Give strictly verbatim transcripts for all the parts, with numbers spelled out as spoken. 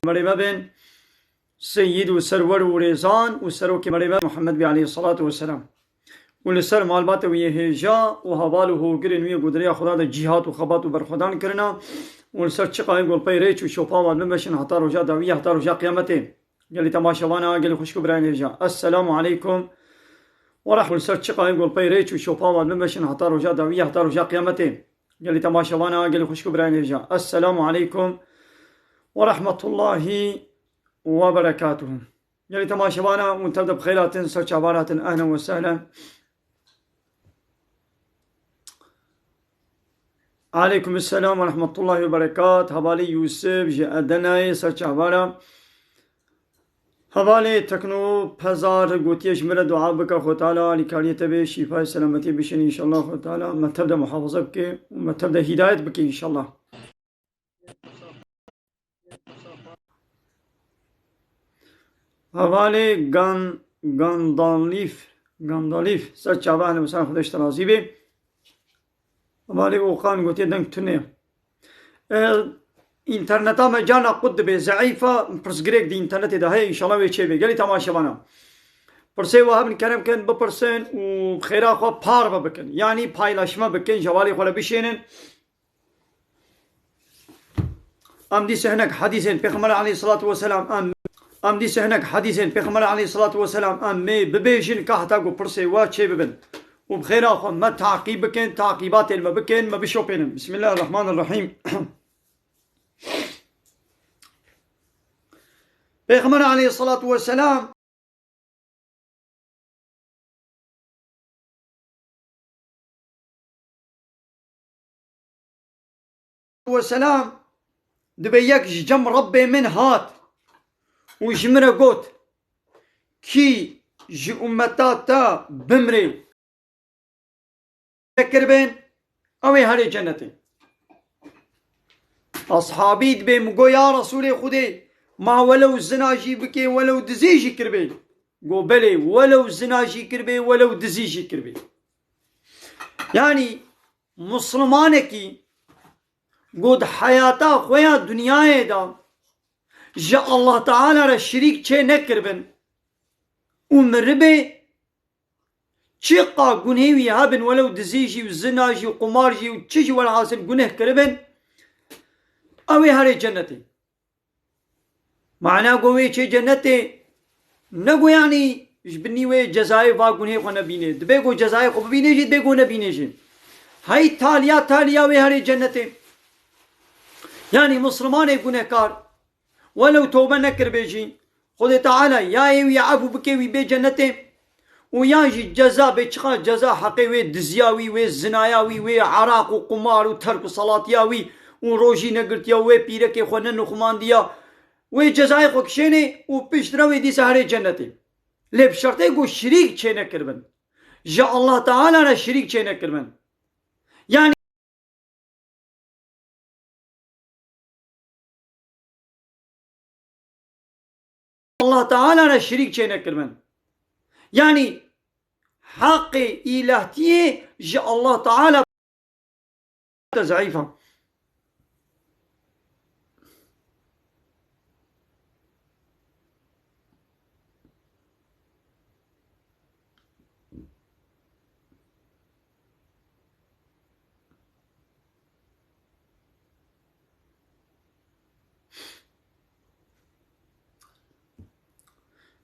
Merê me bên Seyyid û Serwer û Rêzan û Serokê merê me Muhammed bî aleyhissalatu vesselam. Û li ser malbata wî yê hêja û heval û hogirên wî yê ku di rêya Xweda de cîhat û xebat û berxwedan kirina û li ser çiqa wê golpey rêç û şopa wan bimeşin heta roja dawî, heta roja qiyametê. Gelî temaşevana, gelî xwişk û birayên hêja. Esselamu aleykum we reh-, li ser çiqa wê golpey rêç û şopa wan bimeşin heta roja dawî, heta roja qiyametê. Gelî temaşevana, gelî xwişk û birayên hêja. Esselamu aleykum we rahmetullahi we berekatuhu. Gelî temaşevana, hûn tev de bi xêr hatin, ser çavan hatin, ehlen we sehlen. Aleykum selam ve rahmetullahi ve berekat. Hevalê Yusuf ji Edenayê, ser çavana. Hevalê Tekno Pezar gotiye ji min re dua bike, Xwe Teala alîkariyê te bê, şîfayê selametiyê bişin înşallah, Xwe Teala me tev de muhafaza bike û me tev de hîdayet bike înşallah. Hevalê Gan-, Gandalîf, Gandalîf, ser çava hele wisa Xwedê ji te razî bê. Hevalê Okan gotiye deng tune. E, înterneta me carna qut dibe, zeîf e, pirsgirêk di înternetê de heye, înşallah wê çêbe. Gelî temaşevana. Pirsê we hebin kerem kin, bipirsin û xêra xwe parve bikin. Yanî paylaşma bikin, ji hevalê xwe re bişênin. Em dîsa hinek hedîsên Pêxember aleyhissalatu vesselam em, em dîsa hinek hedîsên Pêxember aleyhissalatu vesselam em ê bibêjin ka heta ku pirsê we çê bibin. Û bi xêra xwe me taqîb bikin, taqîbatên me bikin, me bişopênin. Bismillahirrahmanirrahîm. Pêxember aleyhissalatu vesselam Ve selam, dibe yek ji cem Rebbê min hat û ji min re got, kî ji ummeta te bimrê kiribin, ew ê herê cennetê. Ashabî dibê min got, ya Resûlê Xwedê, ma welew zina jî bikê, welew dizî jî kiribê? Got, belê, welew zina jî kiribê, welew dizî jî kiribê. Yanî, Muslimanekî got heyata xwe ya dinyayê de ji Allah Teala re şirîk çê nekiribin û miribê, çiqa gunhê wî hebin, welew dizî jî û zina jî û qumar jî û çi jî welhasil guneh kiribin, ew ê herê cennetê. Mana ku wê çê cennetê, ne ku yanî ji binî wê cezayê va gunhê xwe nebîne. Dibê ku cezayê xwe bibîne jî, dibê ku nebîne jî. Hey taliya taliya wê herê cennetê. Yanî Muslimanê gunehkar, welew tewbe nekiribê jî, Xwedê Teala ya ê wî efû bike, wî bê cennetê. Û yan jî ceza bê, çiqa ceza heqê wê diziya wî, wê zinaya wî, wê eraq û qumar û terk û salatiya wî û rojî negirtiya wê pîrekê xwe nenixumandiya, wê cezayê xwe kişênê û piştre wê dîsa herê cennetê. Lê bi şertê ku şirîk çê nekiribin. Ji Allah Teala re şirîk çê nekiribin. Yanî Allah Teala re şirîk çê nekiribin. Yanî heqê îlahtiyê ji Allah Teala zeîf e.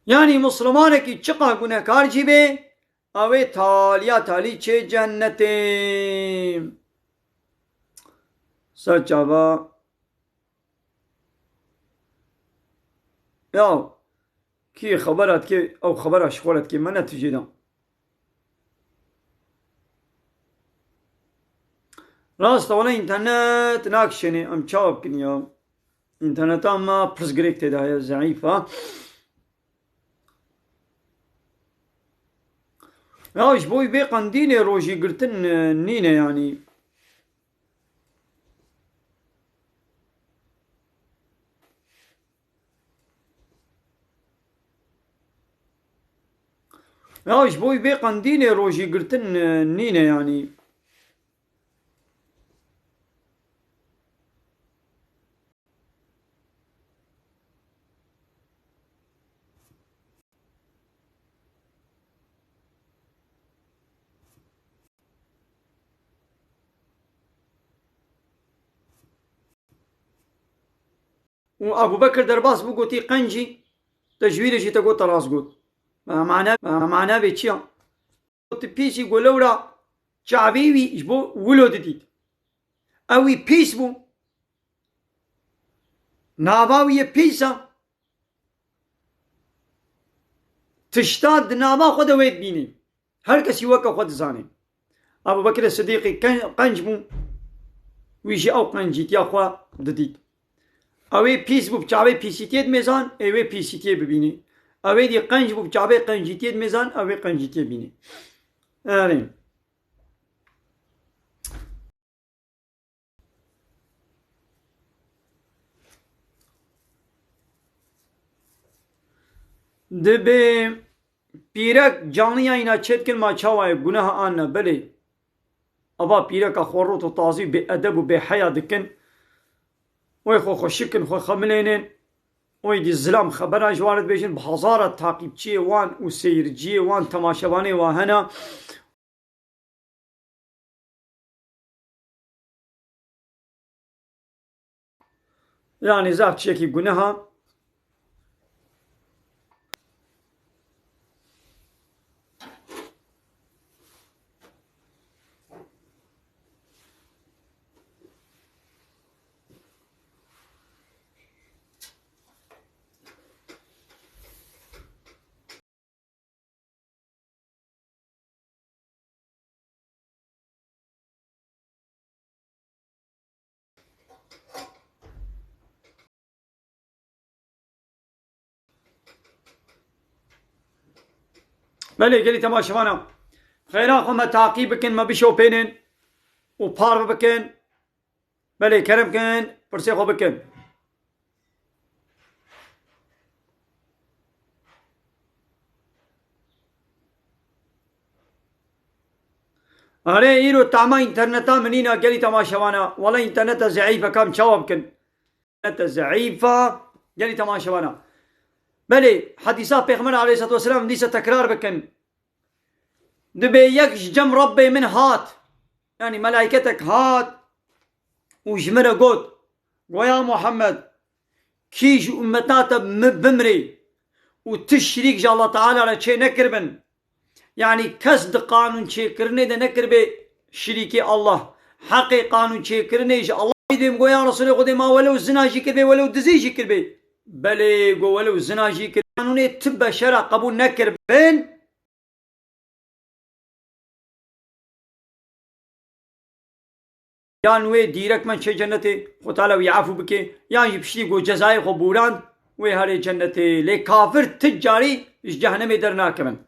Yanî Muslimanekî çiqa gunehkar jî bê, ew ê taliya talî çê cennetê. Ser çava. Ya, kî xebera dike, ew xebera ji xwe re dike, me ne tu jê de. Rast e, wele înternet nakişênê, em çawa bikin ya? Înterneta me pirsgirêk tê de heye, zeîf e. Ya, ji bo wî bê qendîlê rojî girtin, e, nîne yanî. Ya, ji bo wî bê qendîlê rojî girtin, e, nîne yanî. û Ebû Bekir derbas bû, gotî, "Qencî, te ji wî re jî te got, te rast got." Ma mana, ma mana vê çi ya? Got, "Pîsî, got, lewra çavê wî ji bo wilo didît. Ew wî pîs bû. Nava wî yê pîs e. Tişta di nava xwe de wê dibînî. Her kesî weke xwe dizanî." Ebu Bekirê Sidîqî qen-, qenc bû. Wî jî ew qencîtiya xwe didît. Ew ê pîs bû, bi çavê pîsîtiyê dimêzan, ê wê pîsîtiyê bibînî. Ew ê dî qenc bû, bi çavê qencîtiyê dimêzan, ew ê qencîtiyê bînî. Erê. Dibê pîrek canliyayîna çêdikin, ma çawa ye, guneha an ne? Belê. Ava pîreka xwe rot û tazî bê edeb û bê heya dikin. Wê xwe xweşik kin, xwe xemilênin. Wê dî zilam xebera ji wan re dibêjin, bi hezara taqîbçiyê wan û seyirciyê wan, temaşevanê wan hene. Yani zaf tiştekî guneha. Belê, gelî temaşevana. Xêra xwe me taqî bikin, me bişopênin û parve bikin. Belê, kerem kin, pirsê xwe bikin. Erê, îro tama înterneta min nîna, gelî temaşevana. Wela înterneta zeîf e, kam çawa bikin? Te zeîfa, gelî temaşevana. Belê, hedîsa Pêxember aleyhissalatu vesselam dîsa tekrar bikin. Dibê yek ji cem Rabbê min hat. Yani melaîketek hat û ji min re got, "Go ya Muhammed, kî ji ummeta te mi bimrê û tu şirîk ji Allah Teala re çê nekiribin?" Yani kes di qanûn çêkirinê de nekiribê şirîkê Allah. Heqê qanûn çêkirinê ji Allah dê, go ya Resulê Xwedê, ma welew zina jî kiribê, welew dizî jî kiribê. Belê, go welew zina jî kiribê. Qanûnê tu beşera qebûl nekiribin. Yan wê dîrek me çê cennetê, Xwe Teala wî efû bike, yan jî piştî ku cezayê xwe bûrand, wê herê cennetê. Lê kafir ti carî ji cehenemê dernakevin.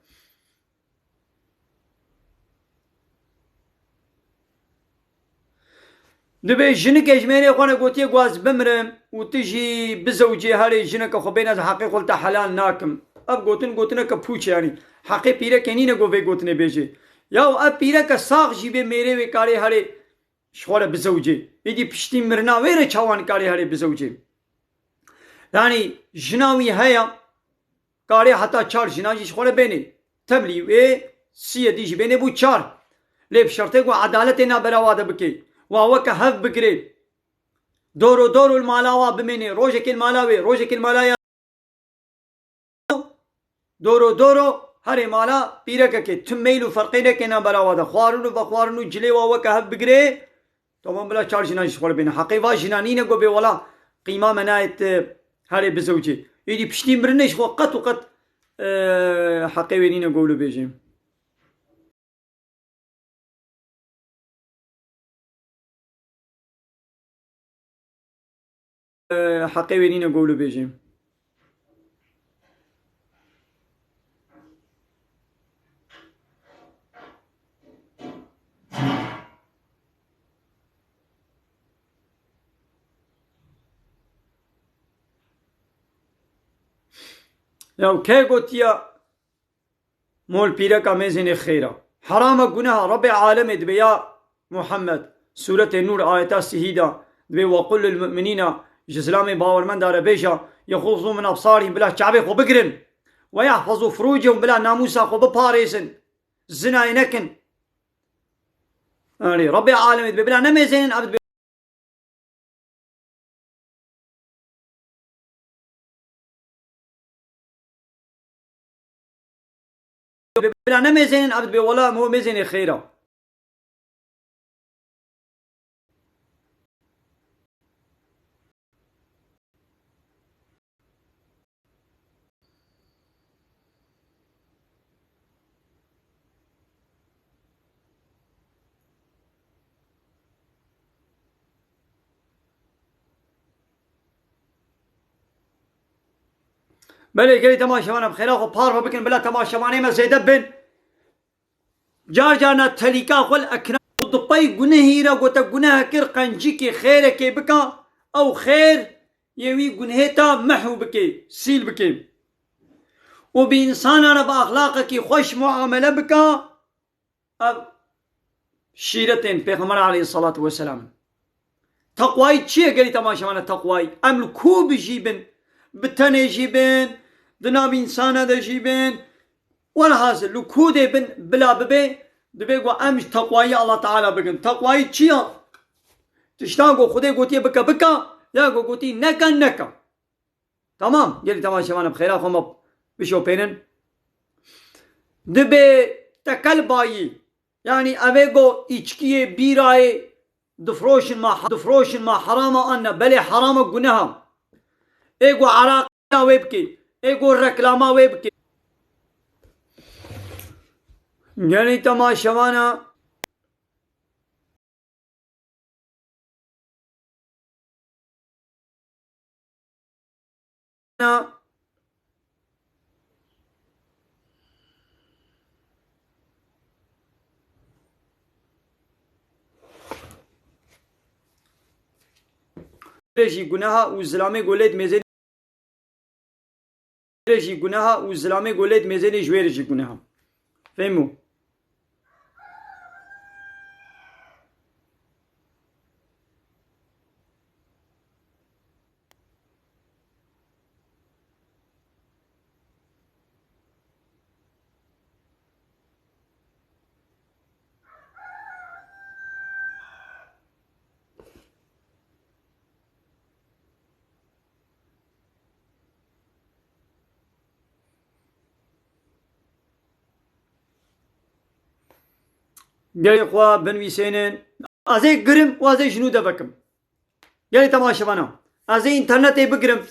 Dibê jinikê ji mêrê xwe re gotiye ku ez bimrim û tu jî bizewicê, herê jineke xwe bêne, ez heqê xwe li te helal nakim. Ev gotin, gotineke pûç e, yanî heqê pîrekê nîne ku vê gotinê bêje. Yaw ev pîreke sax jî bê, mêrê wê karê herê ji xwe re bizewicê. Êdî piştî mirina wê re çawa nikarê herê bizewicê? Yanî jina wî heye, karê heta çar jinan jî ji xwe re bênê. Temlî wê siyê dî jî bênê bû çar. Lê bi şertê ku edaletê navbera wa de bike. Wa weke hev bigirê. Doro doro li mala wa bimênê. Rojekê li mala wê, rojekê li mala ya. Doro doro herê mala pîrekekê. Tu meyl û ferqê neke navbera wa de. Xwarin û vexwarin û cilê wa weke hev bigirê. Tamam, bila çar jinan ji xwe re bêne. Heqê va jinan nîne ku bê wela qîma me nayê tu herê bizewicê. Êdî piştî mirinê ji xwe qet û qet, e, heqê wê nîne ku wilo bêje. E, heqê wê nîne ku wilo bêje. Ya kê gotiya mol pîreka mêzênê xêra? Heram e, guneh e, Rabbê alemê dibê ya Muhammed, Sûretê Nûr, ayeta sihî de dibê, "Ve qul lil mu'minîna", ji zilamê bawermenda re bêje, "Yexûzû min absarî", bila çavê xwe bigirin, "Ve yahfazû furûcehum", bila namûsa xwe biparêzin, zinayê nekin. Erê, Rabbê alemê dibê, bila nemêzênin, ev dibê Bila nemêzênin, ev dibê wela em ho mêzênê xêr a. Belê, gelî temaşevana bi xêra xwe parve bikin, bila temaşevanê me zêde bin. Car carna telîka xwe li ekran û di pey gunehî re gote guneh kir, qencikê xêrekê bika, ew xêr yê wî gunehê ta mehw bike, sîl bike. Û bi însanan re bi exlaqekî xweş muamele bika, ev şîretên Pêxemberê aleyhisselatu vesselam in. Teqwayî çi ye gelî temaşevana teqwayî? Em li ku bijî bin? Bi tenê jî bin, di nav însana de jî bin. Welhasil, li ku dê bin bila bibe, dibê ku em ji teqwayî Allah Teala bikin. Teqwayî çi ya? Tiştan ku Xwedê gotiye bike, bike, ya ku gotî neke, neke. Tamam, gelî temaşevana bi xêra xwe me bişopênin. Dibê tekelbayî, yanî evê go îçkiyê, bîrayê difroşin ma, difroşin ma herama an ne, belê herama guneha. Ê go eraqiya wê bikê, ê go reklama wê bikê. Gelî temaşevana Jî guneha û zilamê golê dimêzê jî guneha û zilamê golê dimêzênê ji wê re jî guneha. Fehmo. Gelê xwe binivîsênin. Ez ê girim û ez ê ji nû devekim. Gelê temaşevana. Ez ê înternetê bigirim.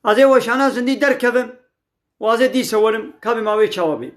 Ez ê weşana zindî derkevim. Û ez ê dîsa werim, ka bê ma wê çawa bê.